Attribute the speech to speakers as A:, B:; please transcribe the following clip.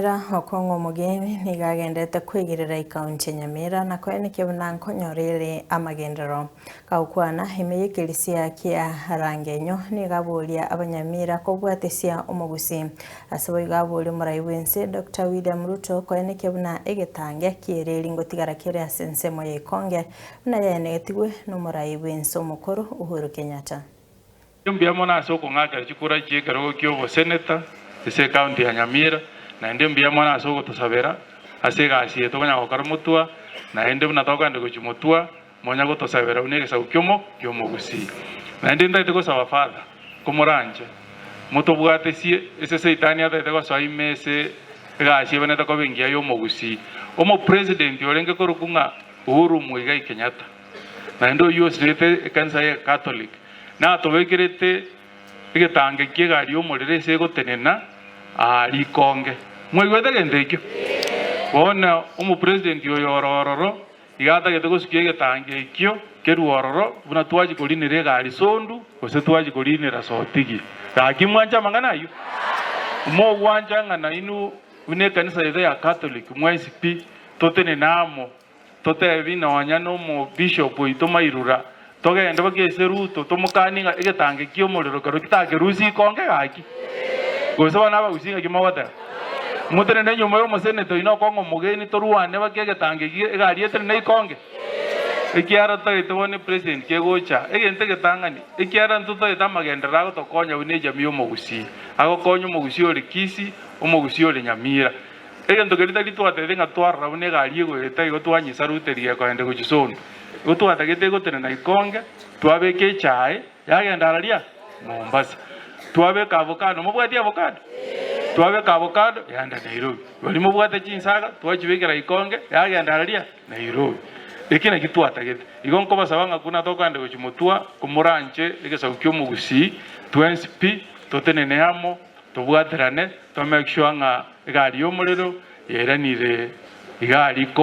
A: Nyamira, Okong'u omogeni nigo agenderete kwegerera ekaunti ya Nyamira na koenekia buna nkonyora ere amagenderero. Kagokwana ime y'ekerisia kia Rangenyo nigo aboria abanyamira kobwatesia omogusii. Ase boigo aboria omorai bw'ense Doctor William Ruto koenekia buna egetange ki'ereri ngotigara kere ase ensemo ya Ikonge buna yaenegetigwe nomorai bw'ense omokoro Uhuru Kenyatta.
B: Mbuya mono ase okong'akera chikura chi'ekerogo ki'oboseneta ase ecounty ya Nyamira, naende mbuya mono ase ogotosabera ase egasi eye tokonyara gokora motwa, naende buna tokogenda gochia motwa, monya gotosabera buna egesaku kiomo ki'omogusii. Naende ntagete gosaba Father, komoranche, motobwatesie ase Saitani atagete gosoa ime ase egasi ebenete koba engiya y'omogusii. Omopresident orenge korokwa ng'a Uhuru Muigai Kenyatta, naende oyio osirete ekanisa ye Catholic, Natobekerete egetange ki'egari y'omorero ase egotenena aa rikonge. Mwaigwete egento ekio? Bono omopresidenti oyo ore ororo iga atagete gosukia egetange ekio kerue ororo buna twachia korinera egari Sondu gose twachia korinera Sotigi. Gaki mwanche amang'ana ayio? Mogwancha ng'a nainwe buna ekanisa yaito ya Catholic mwensi pi totenene amo Totebi nonya nomobishop oito mairura, togende baka ase Ruto tomokanie ng'a egetange ki'omorero kero kitakerusie ikonge gaki. Gose bono abagusii ng'aki mogoteba? Motenene nyuma y'omoseneta oino okong'a omogeni torwane baka egetange eki egari etenene ikonge? Ekiagera totagete bono epresident kegocha, egento egetang'ani, ekiagera ntotagete amagenderero agotokonya buna ejamii y'omogusii, agokonya omogusii ore Kisii, omogusii ore Nyamira. Egento keria tari twatebete ng'a twarora buna egari egoeta igo twanyesaruteria ekoenda gochia Sondu. Igo twatagete egotenena Ikonge, twabeka echae, yagenda araria Mombasa. Twabeka avocado, mobwati avocado? Twabeka avocado, yagenda Nairobi. Baria mobwate chinsaga, twachibekera Ikonge, yagenda araria Nairobi. Eki nakio twatagete. Igo nkobasaba ng'a buna tokogenda gochia motwa, komoranche egesaku ki'omogusii, twensi pi, totenene amo, Tobwaterane to make sure ng'a egari y'omorero yairanire iga riko.